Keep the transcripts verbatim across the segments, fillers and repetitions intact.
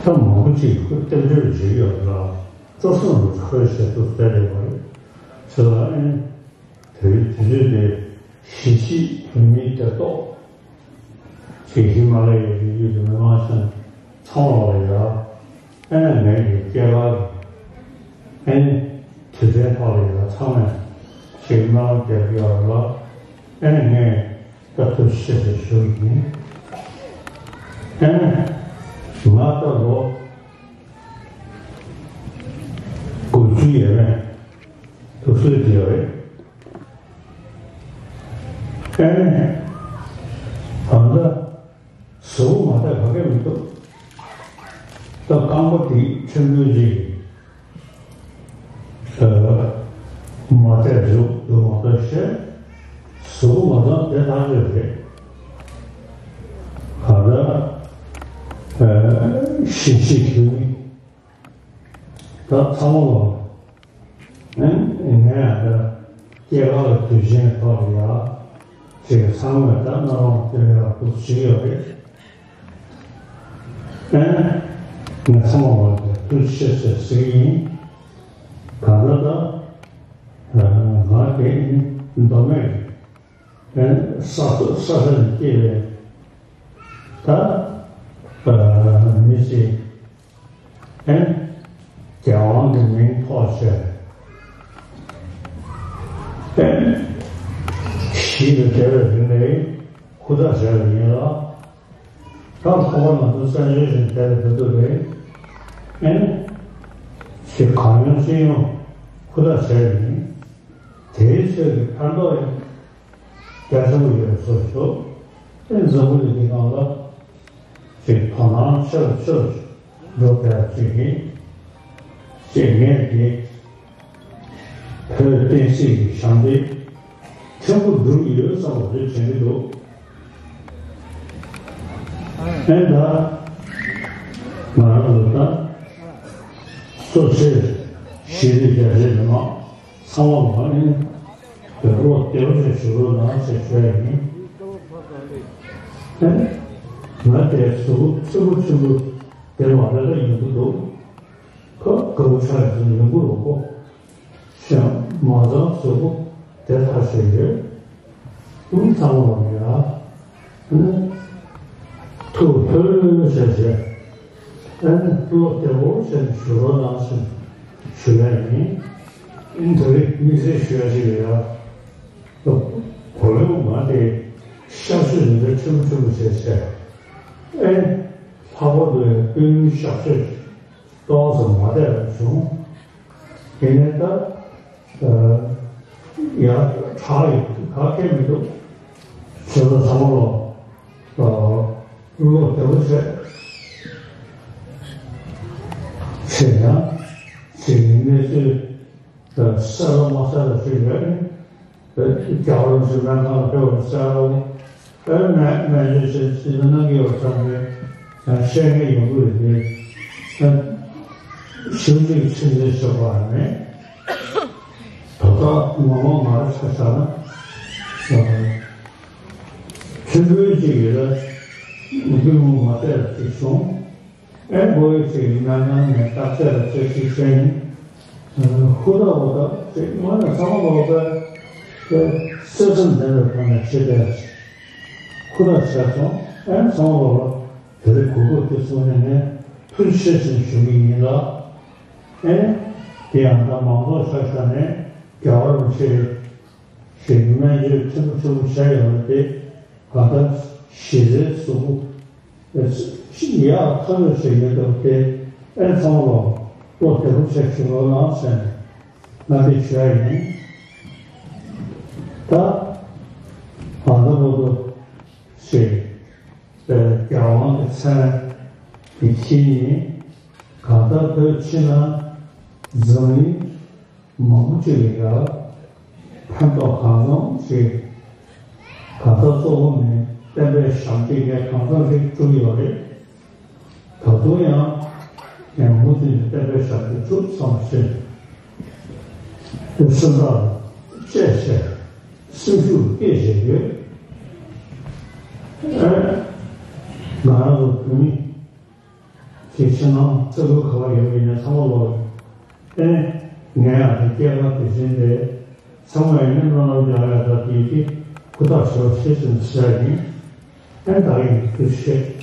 ཐབས་མང་པོ་ཅིག་ཁོས་རྟེན་འབྲེལ་བྱེད་ཀྱི་ཡོད་ལ། སྤྲོ་སེམས་རུ་ཁོའི་ཞལ་དུ་མཛད་ཡོད་པ་རེད། ཟེར་ལ་ཨེ། དེ་དེ་དུས་དེ་གཞིས་བྱེས་བོད་མིའི་སྡེ་ཐོག་ཅིག་ཧི་མ་ལ་ཡའི་རི་རྒྱུད་ཀྱི་མི་མང་ཚང་མ་ལ་ཡ། ཨེ་ངའི་གི་སྐྱེས་སྐར་ཨེ་དུས་ཆེན་ཐོག་ལ་ཡ་ཚང་མས་ཅིག་གནང་རྒྱབ་ཡོད་ལ། ཨེ་ངས། ད་ཐུགས་རྗེ་ཆེ་ཞུ་ཡིན། ཨེ། ང་ད་ལོ་དགུ་བཅུ་ཡས་མས། དུས་ཚོད་དེ་རེད། ཨེ། ད་ལྟ་གཟུགས་པོ་མ་བདེ་ག་གེ་མི་འདུག་ད་རྐང་པ་དེ་ཕྲན་བུ་ཅིག་མ་བདེ་རུ་འདུག་མ་གཏོགས་བཤད། གཟུགས་པོ་ང་ཚང་བདེ་ཐག་ཆོད་རེད། གང་ལྟར་གཞིས་བྱེས་བོད་མི་ད་ཚང་མ་ལ་ངས་ཡང་ད་སྐྱེས་སྐར་ལ་དུས་ཆེན་ཐོག་ལ་ཡ་ཅིག་ཚང་མས་ད་སྣང་བ་དེ་ལ་ཡ་འདུག་བྱེད་ཀྱི་ཡོད་རེད། ཨེ། ངས་ཚང་མ་ལ་ཐུགས་རྗེ་ཆེ་ཟེར་གྱི་ཡིན། གང་ལྟར་ད་ང་དེ་ནི་མདོ་སྨད་ཀྱི་ས་ས་ས་ནས་སྐྱེས་པའི་ད་མི་ཅིག་ཨེ། རྒྱལ་དབང་གི་མིང་ཐོགས་བྱས། ཨེ། ཞིག་ཏུ་བསྡད་པའི་རིང་ལ་ཧུར་ཐག་བྱས་པ་ཡིན་ལ། ད་ལྷག་པར་ང་ཚོ་བཙན་བྱོལ་ཞིག་བསྡད་པའི་དུས་ཚོད་རེད། ཨེ། ཞིག་གང་ཡོང་ཅི་ཡོང་ཧུར་ཐག་བྱས་པ་ཡིན། དེའི་ཚོད་ཀྱི་ཕན་ཐོགས་ཡང་རྒྱ་ཆེན་པོ་ཡོད་བཟོ་ཞུ། ཨེ། འཛམ་བུ་གླིང་འདི་སྒང་ལ་ཅིག་དོ་སྣང་ཆེ་རུ་ཆེ་རུ་འགྲོ་བསྡད་ཅིག་ཡིན། ཅེས་ངས་ཀྱི་བོད་བསྟན་སྲིད་ཀྱི་ཞབས་འདེགས་ཕྲན་བུ་བསྒྲུབས་ཡོད་བསམ་པ་རེ་དྲན་གྱི་འདུག་ཨེ་ད་ང་རང་ལ་ད་གཙོ་ཆེ་ཞི་བདེ་རྒྱ་ཆེ་མི་མང་ཚང་མ་ལ་ཨེ་བློ་བདེ་པོ་ཞིག་ཞུ་རོགས་གནང་ཞེས་ཞུ་ཡ་ཡིན། ཨེ་ང་དེ་གཟུགས་པོ་ཕྲན་བུ་ཕྲན་བུ་དེ་མ་རེད་ལ་ཡོང་གི་འདུག་ཁོ་དགའ་པོ་ཆགས་ཡོང་གི་རེད་ཁོ། ཤ་མ་ཚང་གཟུགས་པོ་དེ་ལྟར་ཞིག་ཡོད། ཀུན་ཚང་མ་ལ་ཡ། ཐུགས་ཕོད་བྱས་བྱས། ཨ་ནི་བློ་བདེ་པོ་བྱས་ནས་ཞུ་རོགས་གནང་ཞེས་ཞུ་ཡ་ཡིན། ཨིན་དེ་རིང་དམིགས་བསལ་ཞུ་ཡ་ཞིག་ཡོད་ཡ། གོ་ལོང་མ་དེ་ཤ་ཤུ་ནི་རེ་ཁྲིམ་ཁྲིམ་བྱས་བྱས། ཨེ། ལྷག་པར་དུ་ཡང་སྤུན་ཤ་ཤུ་ཏོག་ཙམ་མ་བསྡད་པ་བྱུང་། དེ་ནས་ད་ཡང་ཁྲག་ཡོད་ག་གེ་མི་འདུག་ཁྱེད་ཚོ་ཚང་མ་ལ་བློ་བདེ་པོ་བྱས་བྱས་ཡང་ཅིག་གནས་ཚུལ་གསལ་ལ་མ་གསལ་ལ་ཅིག་ཡོད་ནི། རྒྱལ་བ་རིན་པོ་ཆེ་སྨན་ཁང་ལ་ཕེབས་པར་གསལ་ལོ། ཨེ་མེད་མེད་ཅེས་བྱས་ཅི་ལ་གནང་གི་ཡོད་ཙང་ནས་ཡང་བཤད་མཁན་ཡོང་གི་རེད་དེ། ཨེ་ཞིབ་འཇུག་ཆེད་འཛིན་ཞུ་བ་མེད། ད་ལྟ་ངོ་མ་ང་རང་ཆ་བཞག་ན། ཆུ་འབུལ་གཅིག་ཡོད་ལ་འབུལ་མོ་མ་བལྟས་ལ་གཅིག་སོང་། ཨེ་བོད་ཡིག་ཅིག་སྨན་ཁང་ནས་བརྟག་དཔྱད་ལ་རྩོད་གཞི་བྱས་ནས། ཧུར་ཐག་འུ་ཐག་ཅིག་དངོས་གནས་ཚང་མ་ལོག་པའི་དེ་བརྩེ་སེམས་ལྡན་པའི་ཐོག་ནས་བྱེད་བསྡད་ཅིག་ཧུར་ཐག་བྱས་སོང་། ཨེ་ཚང་མ་ལོག་དེ་རིང་གོ་སྐབས་དེ་བཟུང་ནས་ངས་ཐུགས་རྗེ་ཆེ་ཞུ་གི་ཡིན་ལ། ཨེ་དེ་ཡང་ད་མང་ཚོགས་ཆ་བཞག་ནས་རྒྱལ་བ་རིན་པོ་ཆེ་ཞེས་སྨན་བཅོས་ཆེན་པོ་ཆེན་པོ་བྱས་ཡོད་ལ་དེ་ག་ད་ཞི་བདེའི་གཟུགས་པོ། ཡག་ཐག་ཆོད་བྱེད་ཀྱི་འདུག་སྟེ། ཨེ་ཚང་མ་ལ་བློ་བདེ་པོ་བྱས་བྱུང་རོགས་གནང་ཟེར་ནས་ང་དེ་ཞུ་ཡ་ཡིན། ད་ང་ཚོ་བོད་དུ་ཞེས་པའི་རྒྱལ་དབང་གི་མཚན་གྱི་དཀྱིལ་ནས་གང་ལྟར་བོད་ཕྱི་ནང་འཛམ་གླིང་མང་པོ་ཅིག་ལ་ཡང་ཕན་ཐོགས་གང་འཚམ་ཞིག་གང་ལྟར་གཙོ་བོ་ནི་བསྟན་པའི་ཞབས་འདེགས་ངས་གང་འཚམ་ཞིག་བསྒྲུབས་ཡོད་རེད། ད་དུང་ཡང་ངས་མུ་མཐུད་ནས་བསྟན་པའི་ཞབས་འདེགས་བསྒྲུབ་བསམ་བཞིན་དུ་སེམས་ཐག་བཅད་བྱས་སེམས་ཤུགས་བསྐྱེད་བཞིན་ཡོད། ཨ་ང་རང་ཚོ་བོད་མི། དེ་ཕྱི་ནང་རྩ་འགུལ་ག་པར་ཡོད་པ་ཡིན་ན་ཚང་མ་ལོག་ཡོད། ཨེ་ནས་ངས་ཡང་དེ་སྐྱེས་པ་དེ་བཞིན་དེ་ཚང་མས་སྙན་སྒྲོན་ལམ་རྒྱག་ཡ་ད་དེ་དེ་ཧུར་ཐག་ཞུ་བ་ཤེས་ཟིན་ཟེར་ཡིན། ཨེ་ད་ཡིན་དུ་ཤེས།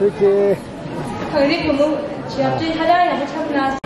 ཐུགས་རྗེ་ཆེ། གངས་རི་བུ་མོ་ཞབས་བརྟན་ཧ་ལས་ཡག་པོ་ཆགས་ན།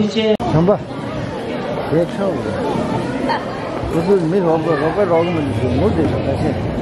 བྱམས་པ། དེ་ཁྲོ། འུ་ཚོ་མི་རོགས་པ་རོགས་པ་རོགས་མི་འདུག་མུ་དེ་ཁ་ཤས།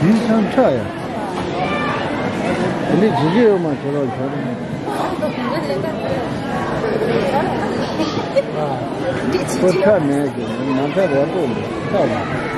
དེང་སང་ཁྲག་ཡ། དེ་འདྲའི་ཇི་ཇི་ཡོད་མ་བྱེད་རོགས་བྱ་རོགས། ཁོ་ཁྲག་མེད་ཀྱི་ནམ་ཐག་ར་མགོ་ནས་ཁྲག་མེད།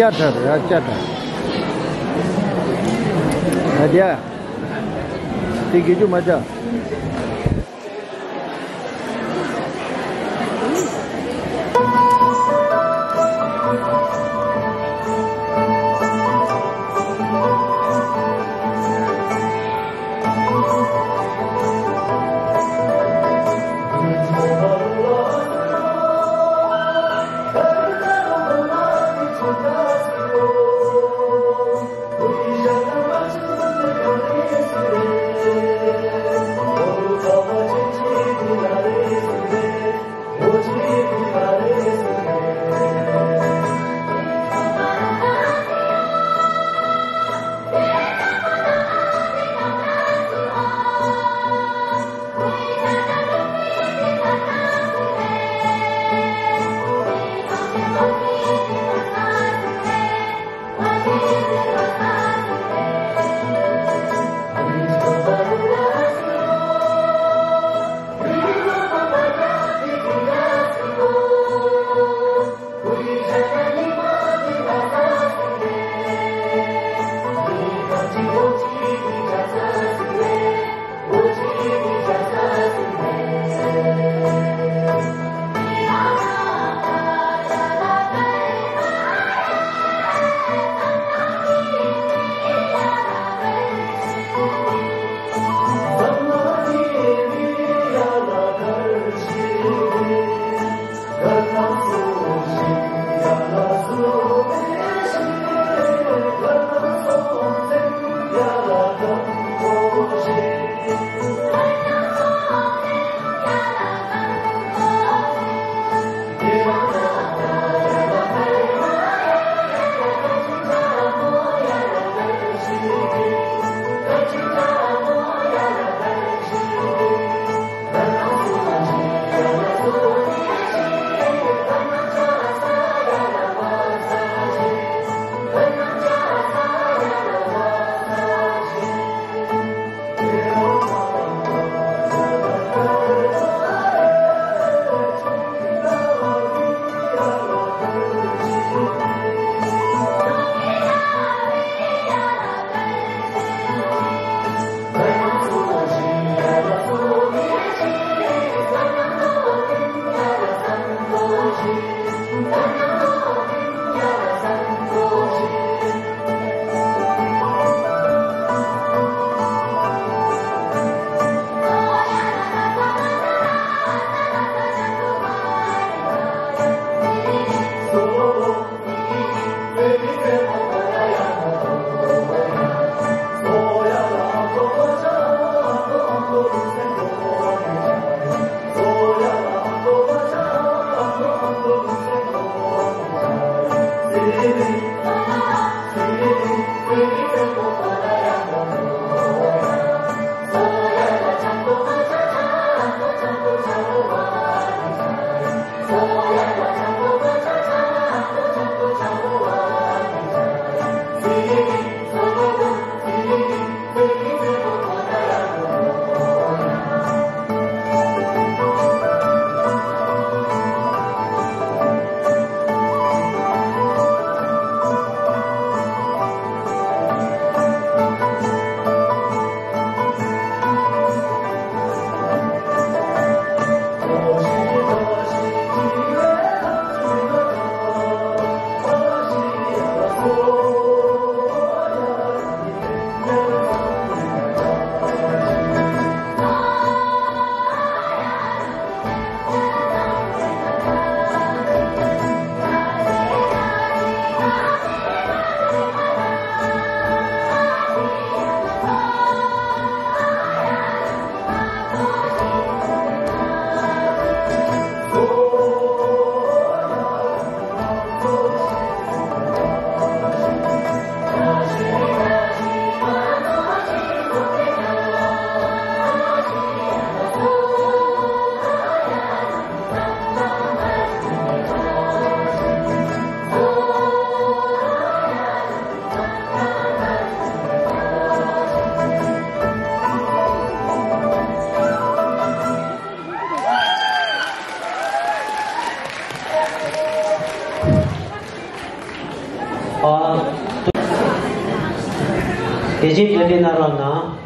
ཡ་དྲ་ར་ཡ་ཅ་དྲ། ཨ་དེ་ཡ། དེ་གི་ཅུ་མ་ཅ། དེ་བཞིན་བཀའ་དྲིན་གནང་རོགས་གནང་།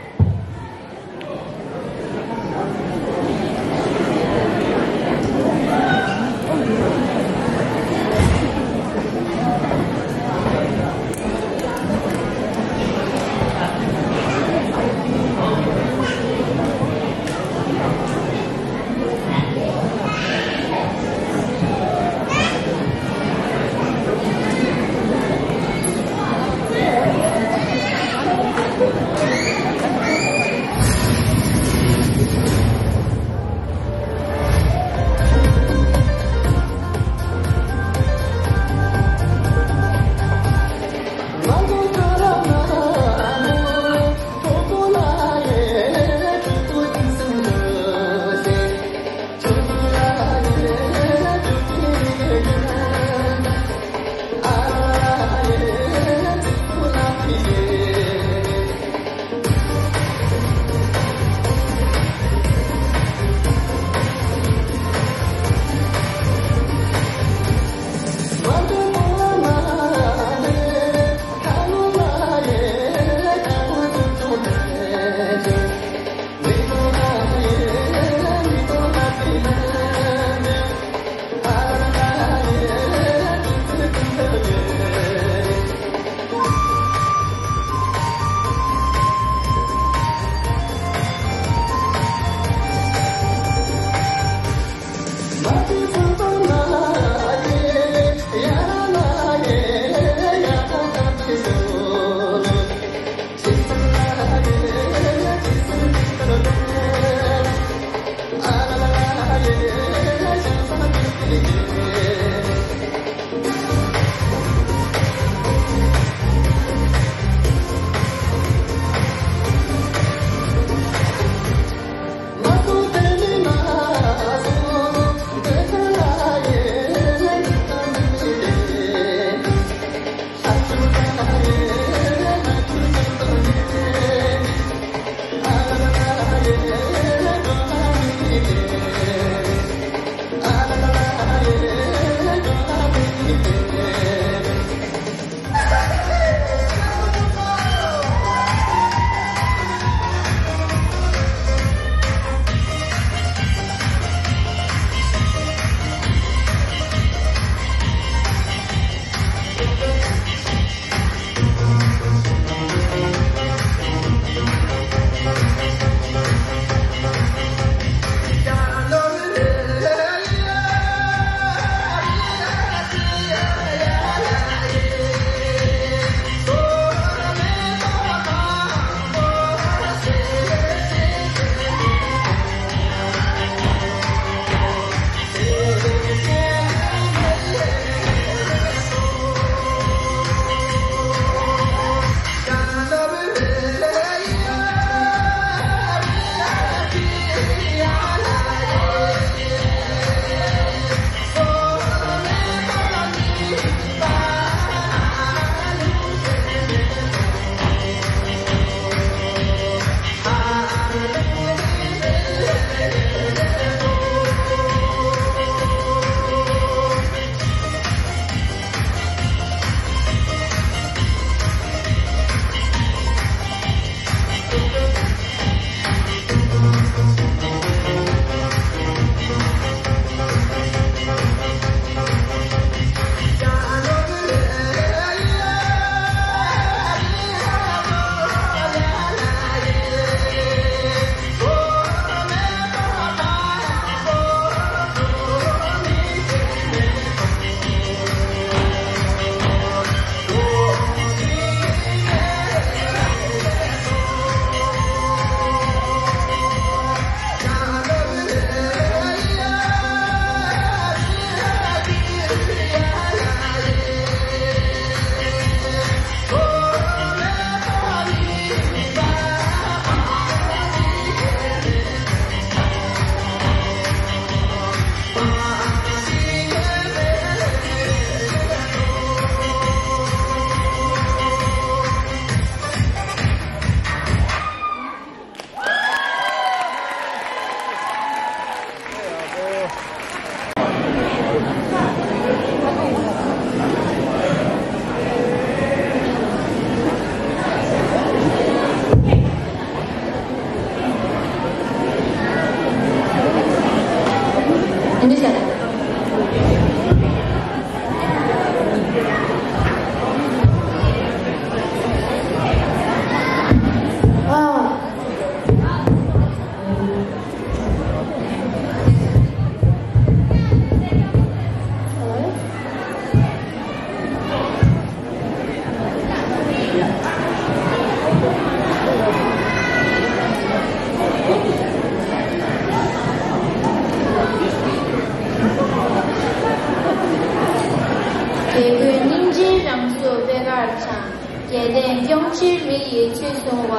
སྤྱིར་མི་ཡི་ཆོས་སྲུང་བ།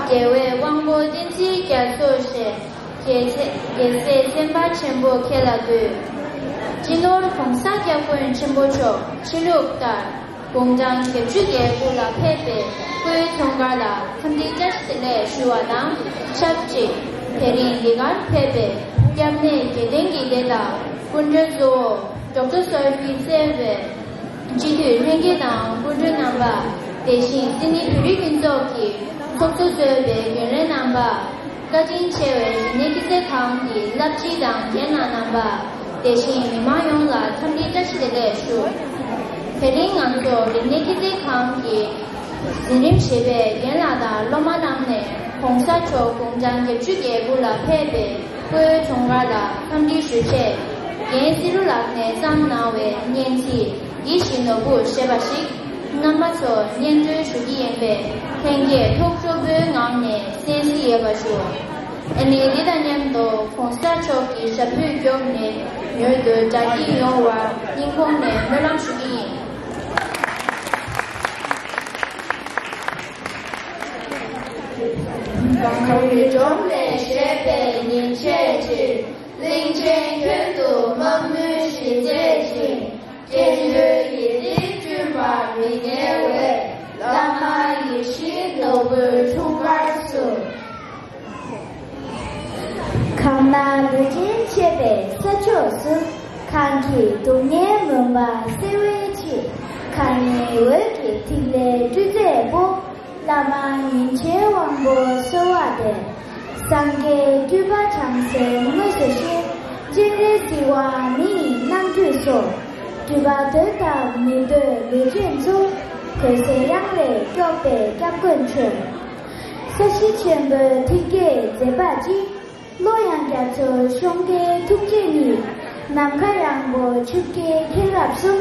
རྒྱལ་བའི་དབང་པོ་བསྟན་འཛིན་རྒྱ་མཚོ་ཞེས། རྒྱལ་སྲས་རྒྱལ་སྲས་སེམས་དཔའ་ཆེན་པོ་ཁྱེད་ལ་འདུད། སྤྱི་ནོར་༸གོང་ས་༸སྐྱབས་མགོན་ཆེན་པོ་མཆོག་ཆོས་ལུགས་ལྟར་དགུང་གྲངས་བརྒྱད་ཅུ་གྱ་དགུ་ལ་ཕེབས་པའི་སྐུའི་འཁྲུངས་སྐར་ལ་འཚམས་འདྲི་བཀྲ་ཤིས་བདེ་ལེགས་ཞུ་བ་དང་ཆབས་ཅིག་དེ་རིང་འདི་གར་ཕེབས་པའི་སྐྱབས་གནས་དགེ་ལྡན་གྱི་སྡེ་དང་སྐུ་མགྲོན་གཙོ་བོ་ཌོག་ཊར་ཟུར་པི་གཙོས་པའི་སྤྱི་འཐུས་ལྷན་རྒྱས་དང་སྐུ་མགྲོན་རྣམ་པ། དེ་བཞིན་སིད་ནི་བོད་རིགས་མཐུན་ཚོགས་ཀྱི་ཚོགས་གཙོ་གཙོས་པའི་རྒྱུན་ལས་རྣམ་པ། བཀའ་དྲིན་ཆེ་བའི་རིག་གནས་སྐྱིད་ཚལ་ཁང་གི་བླ་སྤྱི་དང་རྒན་ལགས་རྣམ་པ། དེ་བཞིན་མི་མང་ཡོངས་ལ་འཚམས་འདྲི་བཀྲ་ཤིས་བདེ་ལེགས་ཞུ། དེ་རིང་ང་ཚོ་རིག་གནས་སྐྱིད་ཚལ་ཁང་གི་འཛིན་རིམ་བཞི་པའི་རྒན་ལགས་དང་སློབ་མ་རྣམས་ནས་༸གོང་ས་མཆོག་དགུང་གྲངས་བརྒྱད་ཅུ་གྱ་དགུ་ལ་ཕེབས་པའི་སྐུའི་འཁྲུངས་སྐར་ལ་འཚམས་འདྲི་ཞུ་ཆེད། རྒན་བསེ་རུ་ལགས་ནས་བརྩམས་གནང་བའི་སྙན་ཚིག་ཡིད་བཞིན་ནོར་བུ་ཞེས་པ་ཞིག་རྣམ་པ་ཚོར་སྙན་སྒྲོན་ཞུ་གི་ཡིན་པས་ལྷན་རྒྱས་ཐུགས་སྤྲོ་པོའི་ངང་ནས་གསན་གཟིགས་ཡོད་པ་ཞུ། ཨ་ནི་འདི་དང་མཉམ་དུ་༸གོང་ས་མཆོག་གི་ཞབས་པུས་མགྱོགས་ནས་མྱུར་དུ་དྲག་སྐྱེད་ཡོང་བར་སྙིང་ཁོང་ནས་སྨོན་ལམ་ཞུ་གི་ཡིན། གངས་རི་གྲོང་ནས་བཞད་པའི་ཉིན་བྱེད་ཅིག་གླིང་ཆེན་ཁྱོན་དུ་དམག་མིའི་གཞི་མཛད་ཅིང་། སྐྱེ་འགྲོའི་ཡིད་བརྟན་བསྐྲུན་པར་མི་ཉལ་བའི། བླ་མ་ཡིད་བཞིན་ནོར་བུའི་འཁྲུངས་སྐར་སུ། གང་ན་ལུས་རྟེན་བཅས་པའི་ས་ཕྱོགས་སུ། གང་གི་སྡུག་བསྔལ་མུན་པ་སེལ་བའི་ཆེད། གང་ཉིད་འོད་ཀྱི་ཐིག་ལེའི་སྤྲུལ་རྫས་པོ། བླ་མ་ཉིན་བྱེད་དབང་པོ་གསོལ་བ་འདེབས། སངས་རྒྱས་སྤྲུལ་པ་བྱང་སེམས་དངོས་སུ་གཤེགས། སྤྱན་རས་གཟིགས་དབང་མི་ཡི་རྣམ་འཕྲུལ་སོགས། སྤྲུལ་པ་འདོད་དང་མི་འདོད་ལུས་ཅན་ཚོ། འོད་གསལ་དབྱངས་ལས་སྐྱོབ་པའི་སྐྱབས་མགོན་མཆོག་ས་གཞི་ཆེན་པོའི་ཐིག་གེས་མཛེས་པ་གཅིག་བློ་ཡངས་རྒྱ་མཚོའི་གཤོང་ཁའི་ཐུགས་རྗེ་ཉིད། ནམ་མཁའ་ཡངས་པོ་ཆུ་སྐྱེས་མཁྱེན་རབ་གསུམ།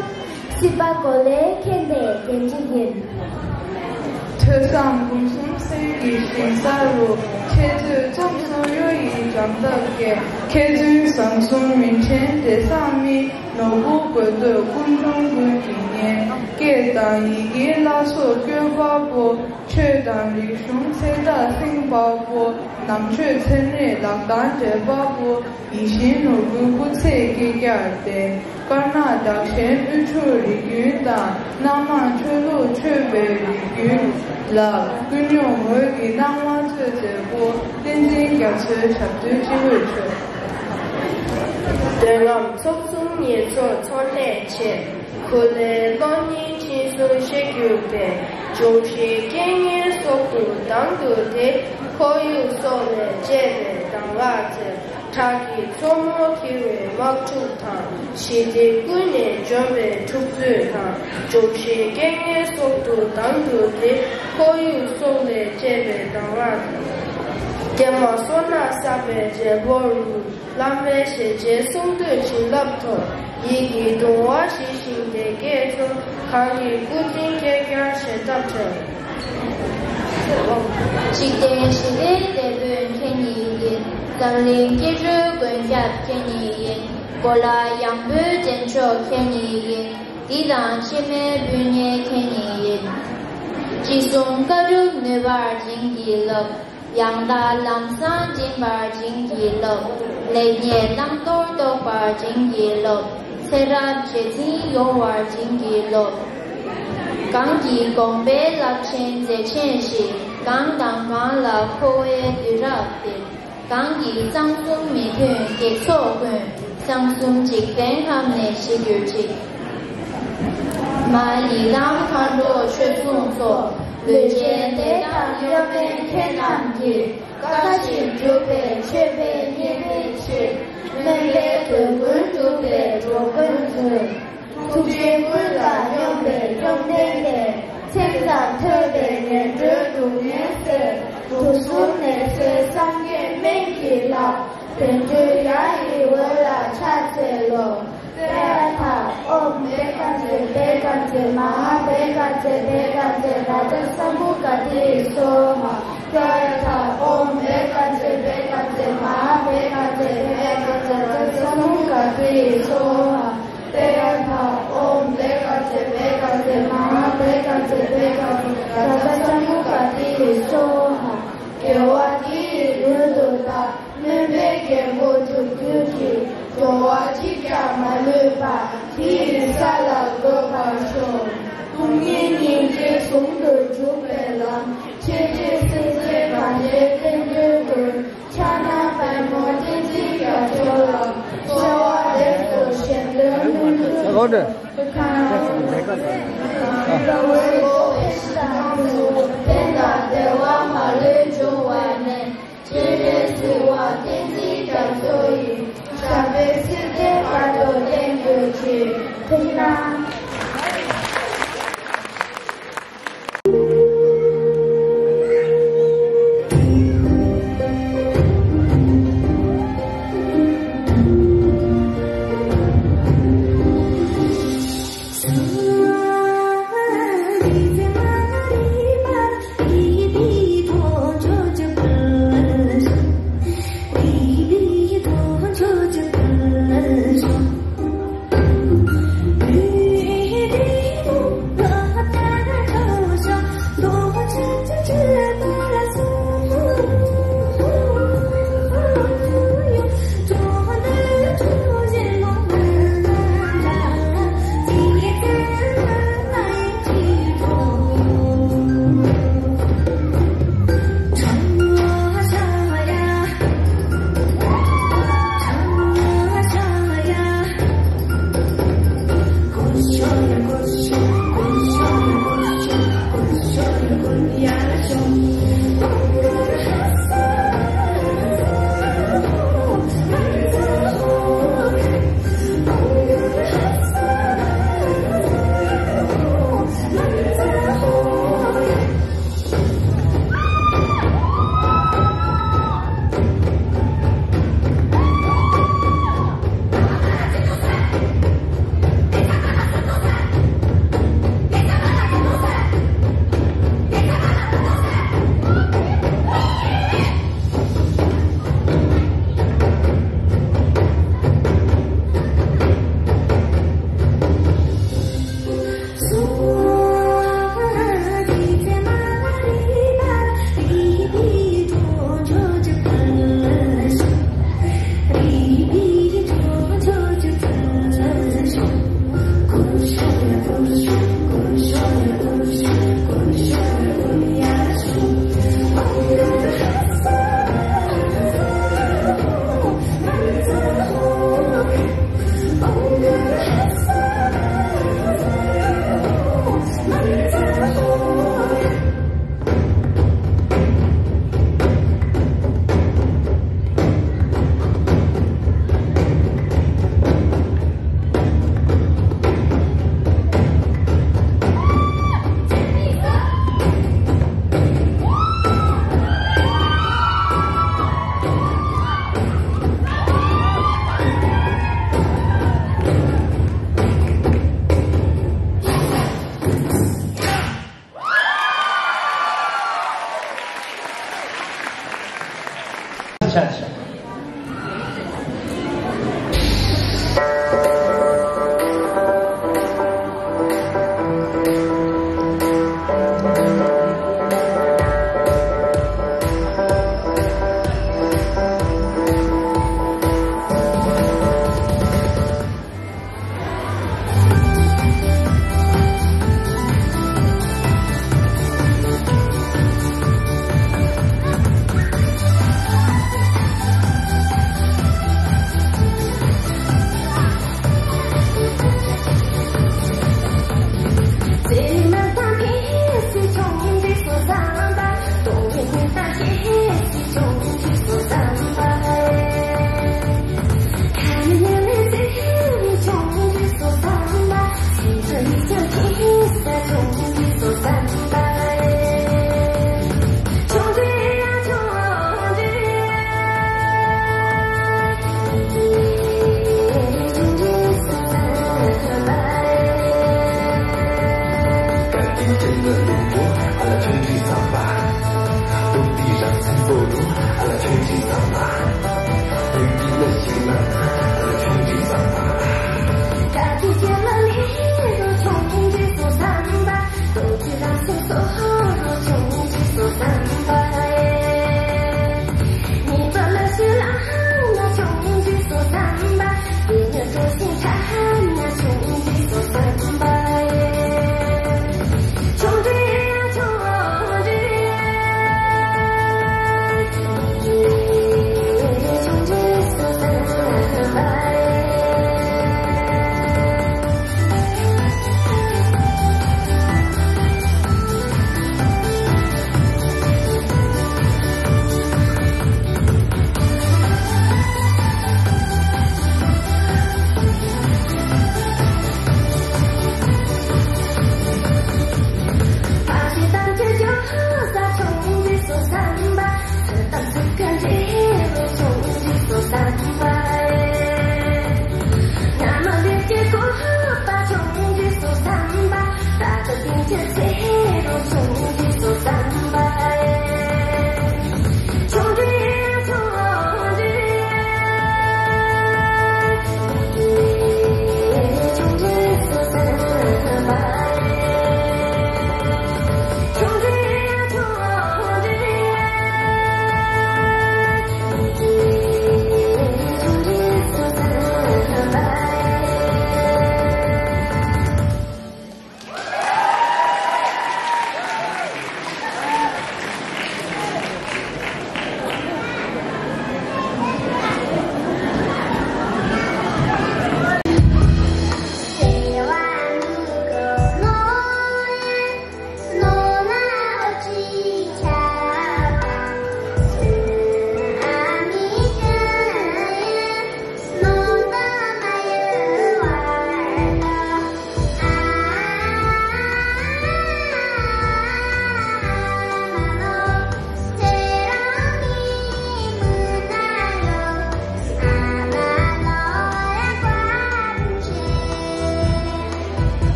སྲིད་པ་མགོ་ལས་མཁྱེན་པའི་གདན་གཅིག་ཡིན། ཐོས་བསམ་སྒོམ་གསུམ་སེམས་ཀྱི་ཞིང་ས་རུ། འཆད་རྩོད་རྩོམ་གསུམ་གཡོ་ཡི་འགྲམ་སྟབས་ཀྱིས། མཁས་བཙུན་བཟང་གསུམ་མིང་ཆེན་དེ་བསམ་མི། ནོར་བུ་དགོས་འདོད་ཀུན་འབྱུང་ཀུན་གྱི་གཉེན། སྐད་དང་ཡི་གེའི་བླ་སྲོག་བཀོད་པ་པོ། ཆོས་དང་རིག་གཞུང་ཚེ་བདག་སེང་དཔའ་བོ། ནང་ཆོས་ཚད་མེད་ལག་གདང་སྦྲེལ་པ་པོ། ཡིད་བཞིན་ནོར་བུའི་སྐུ་ཚེ་བསྐལ་བརྒྱར་བརྟན། དཀར་ནག་སྦྲག་ཆེན་དབུས་ཕྱོགས་རིགས་རྒྱུན་དང་། སྣ་མང་ཆོས་ལུགས་མཆོད་པའི་རིགས་རྒྱུན་ལ། ཀུན་སྙོམས་འོད་ཀྱི་སྣང་བ་སྩོལ་མཛད་པོ། བསྟན་འཛིན་རྒྱ་མཚོའི་ཞབས་རྡུལ་སྤྱི་བོས་མཆོད། འདོད་རྔམ་ཚོགས་གསུམ་ཉེས་ཚོགས་ཚོང་ལས་ཆེ། ཁུ་ལས་གློག་བརྙན་འཆིང་གསུམ་ཤེས་གྱུར་པའི། འབྱུང་བཞིའི་རྐྱེན་ངན་སྲོག་ཏུ་དང་དུ་དེ། ཁོར་ཡུག་སྲོག་ལས་གཅེས་པའི་གདམས་ངག་འཚལ། ཁྲག་གི་མཚོ་མོ་འཁྱིལ་བའི་དམག་འཁྲུག་དང་། ཞི་བདེ་ཀུན་ནས་འཇོམས་པའི་འཁྲུག་རྩོད་དང་། འབྱུང་བཞིའི་རྐྱེན་ངན་སྲོག་ཏུ་དང་དུ་དེ། ཁོར་ཡུག་སྲོག་ལས་གཅེས་པའི་གདམས་ངག་དང་། ཀྱེ་མ་སོ་ན་བསགས་པའི་འབྲས་བུ་རུ། བླ་མའི་ཞལ་མཇལ་གསུང་ཐོས་བྱིན་རླབས་ཐོབ། ཡིད་ཀྱི་གདུང་བ་ཞི་ཞིང་བདེ་སྐྱིད་འཚོལ། གང་གི་སྐུ་དྲིན་བསྐལ་བརྒྱར་བཞེས་ཐབས་བྱ། འཇིག་རྟེན་ཞི་བདེའི་དེད་དཔོན་ཁྱེད་ཉིད་ཡིན། འཛམ་གླིང་སྐྱེ་འགྲོའི་མགོན་སྐྱབས་ཁྱེད་ཉིད་ཡིན། གོ་ལ་ཡངས་པོའི་འདྲེན་མཆོག་ཁྱེད་ཉིད་ཡིན། འདི་དང་ཕྱི་མའི་དཔུང་གཉེན་ཁྱེད་ཉིད་ཡིན། ཅི་གསུང་བཀའ་སྒྲུབ་ནུས་པར་བྱིན་གྱིས་བརླབས། ཡང་དག་ལམ་བཟང་སྦྱིན་པར་བྱིན་གྱིས་རློབས། ལེགས་ཉེས་བླང་དོར་རྟོགས་པར་བྱིན་གྱིས་རློབས། ཚེ་རབས་རྗེས་འཛིན་ཡོང་བར་བྱིན་གྱིས་རློབས། གང་གི་དགོངས་པའི་རླབས་ཆེན་མཛད་ཆེན་བཞི། གང་དང་གང་ལ་མཁོ་བའི་དུས་རབས་འདིར། གང་གིས་གསང་གསུམ་མི་མཐུན་བགེགས་ཚོགས་ཀུན། གསང་གསུམ་འཇིག་རྟེན་ཁམས་ནས་ཞི་གྱུར་ཅིག་མ་ཎི་དང་མཁའ་འགྲོ་ཆོས་སྲུང་ཚོགས། ལུས་ཅན་བདེ་ཐང་གཡོ་མེད་ཁྱེད་རྣམས་ཀྱིས། བཀའ་བཞིན་སྒྲུབ་པའི་མཆོད་པའི་མཉེས་པའི་ཕྱིར། སྨོན་པའི་འདོད་ཀུན་འགྲུབ་པའི་འགྲོ་མགོན་མཛོད། ཐུགས་རྗེ་ཀུན་ལ་སྙོམས་པའི་བཅོམ་ལྡན་འདས། མཚན་ཙམ་ཐོས་པས་ངན་འགྲོའི་སྡུག་བསྔལ་སེལ། དུག་གསུམ་ནད་སེལ་སངས་རྒྱས་སྨན་གྱི་བླ། བཻ་ཌཱུརྱ་ཡི་འོད་ལ་ཕྱག་འཚལ་ལོ། ཏདྱ་ཐཱ། ཨོཾ་བྷཻ་ཥ་ཛྱེ་བྷཻ་ཥ་ཛྱེ་མ་ཧཱ་བྷཻ་ཥ་ཛྱེ་བྷཻ་ཥ་ཛྱེ་རཱ་ཛ་ས་མུདྒ་ཏེ་སྭཱ་ཧཱ། ཏདྱ་ཐཱ། ཨོཾ་བྷཻ་ཥ་ཛྱེ་བྷཻ་ཥ་ཛྱེ་མ་ཧཱ་བྷཻ་ཥ་ཛྱེ་བྷཻ་ཥ་ཛྱེ་རཱ་ཛ་ས་མུདྒ་ཏེ་སྭཱ་ཧཱ། ཏདྱ་ཐཱ། ཨོཾ་བྷཻ་ཥ་ཛྱེ་བྷཻ་ཥ་ཛྱེ་མ་ཧཱ་བྷཻ་ཥ་ཛྱེ་བྷཻ་ཥ་ཛྱེ་ ད་ལྟ་ལྕམ་པོ་ག་དེ་ཡི་སོ་ཧ། དགེ་བ་དེ་ཡི་ལུས་སུ་བཏགས། སྨོན་པའི་རྒྱལ་པོ་སྒྲུབ་གྱུར་ཅིག། འགྲོ་བ་གཅིག་ཀྱང་མ་ལུས་པ། དེ་ཡི་ས་ལ་འགོད་པར་ཤོག། སྟོང་ཉིད་སྙིང་རྗེ་ཟུང་དུ་འཇུག་པའི་ལམ། ཆེ་ཆེ་སེ་སེ་གང་བྱེད་བསྟན་འགྲོའི་མགོན། ཕྱག་ན་པདྨོ་བསྟན་འཛིན་རྒྱ་མཚོ་ལ། གསོལ་བ་འདེབས་སོ་གཞན་དོན་སྨོན་ལམ།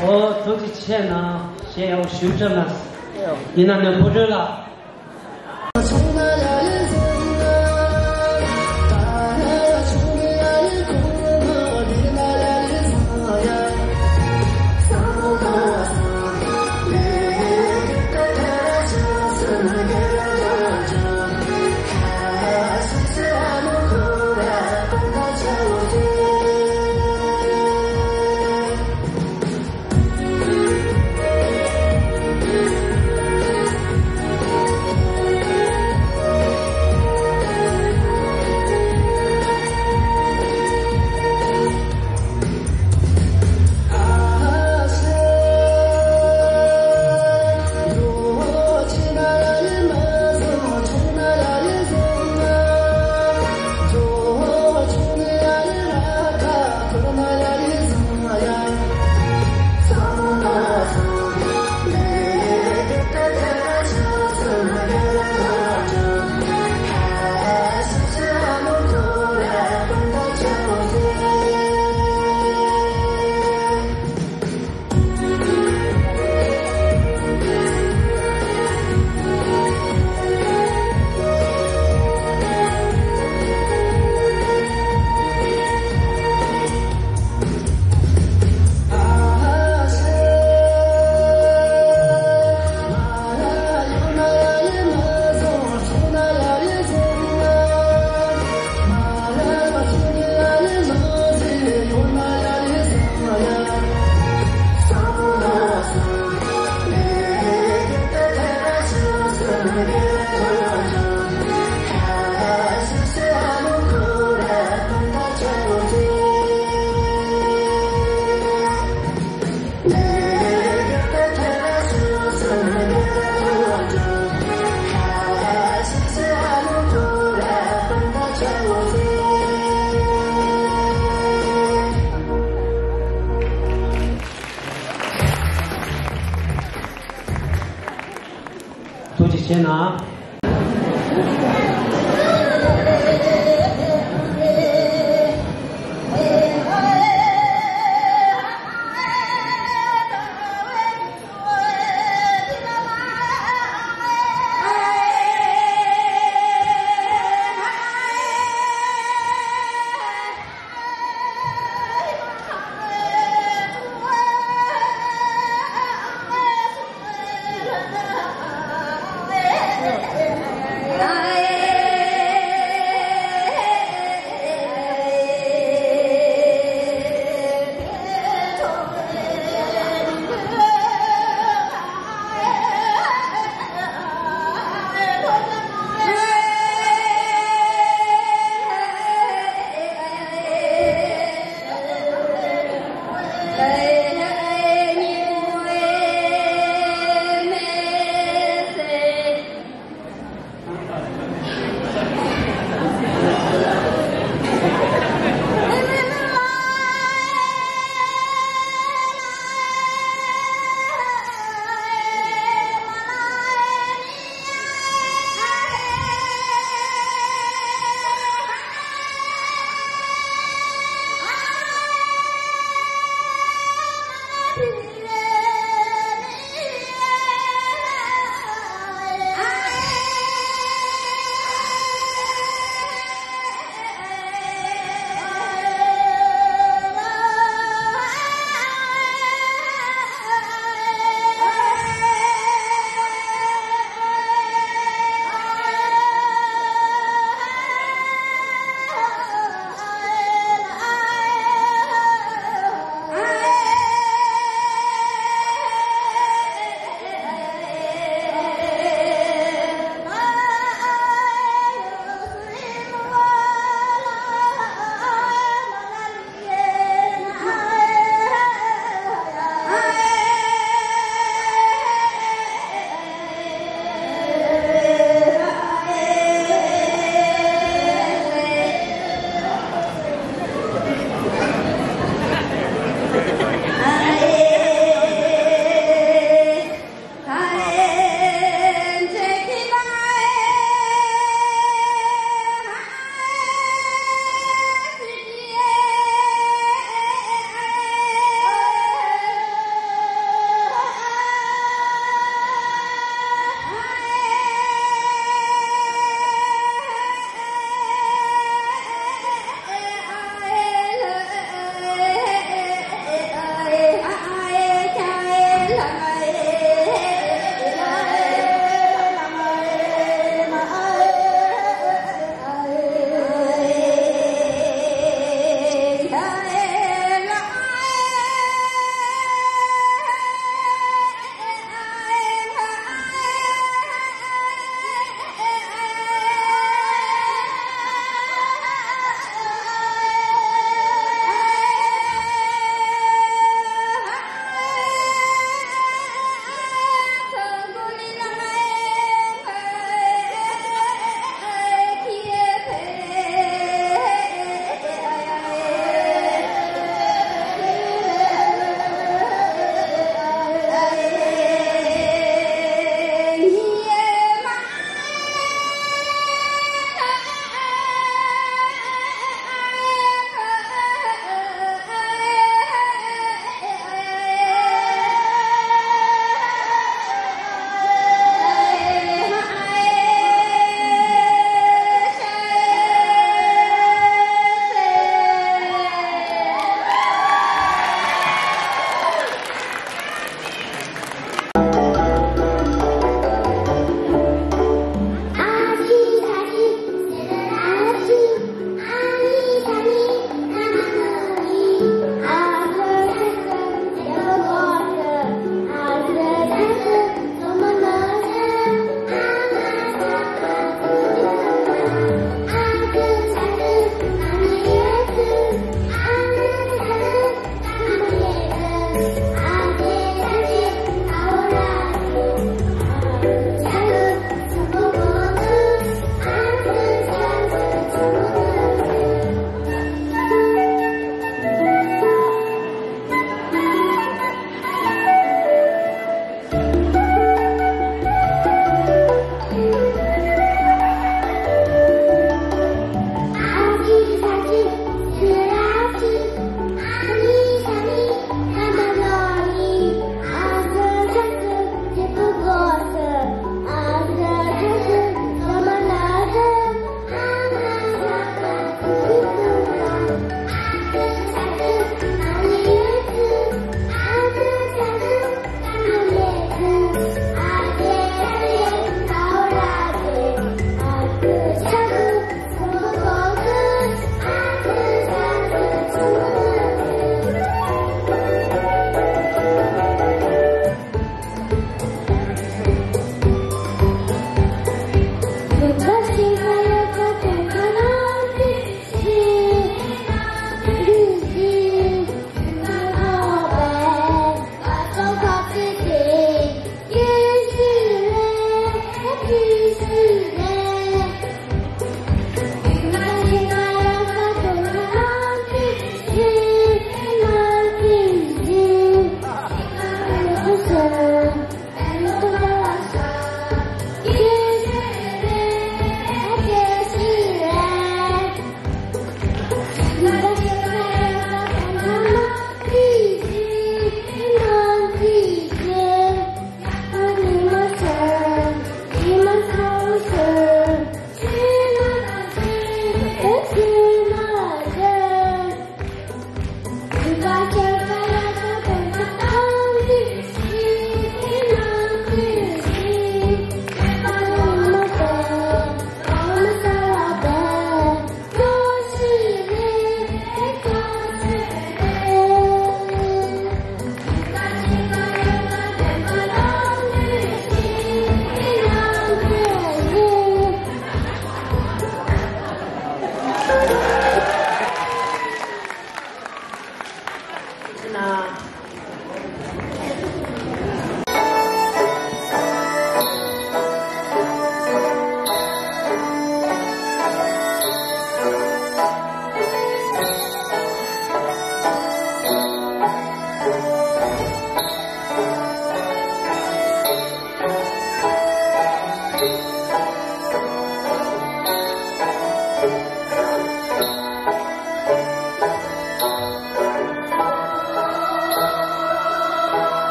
ཨོ། ཐུགས་རྗེ་ཆེ་གནང་། གཞས་ཡག་པོ་ཞེ་པོ་བརྩམས་གནང་། ཡིན་ན་ནི་ཕོ་བྲང་ལ། ཐུགས་རྗེ་ཆེ་གནང་།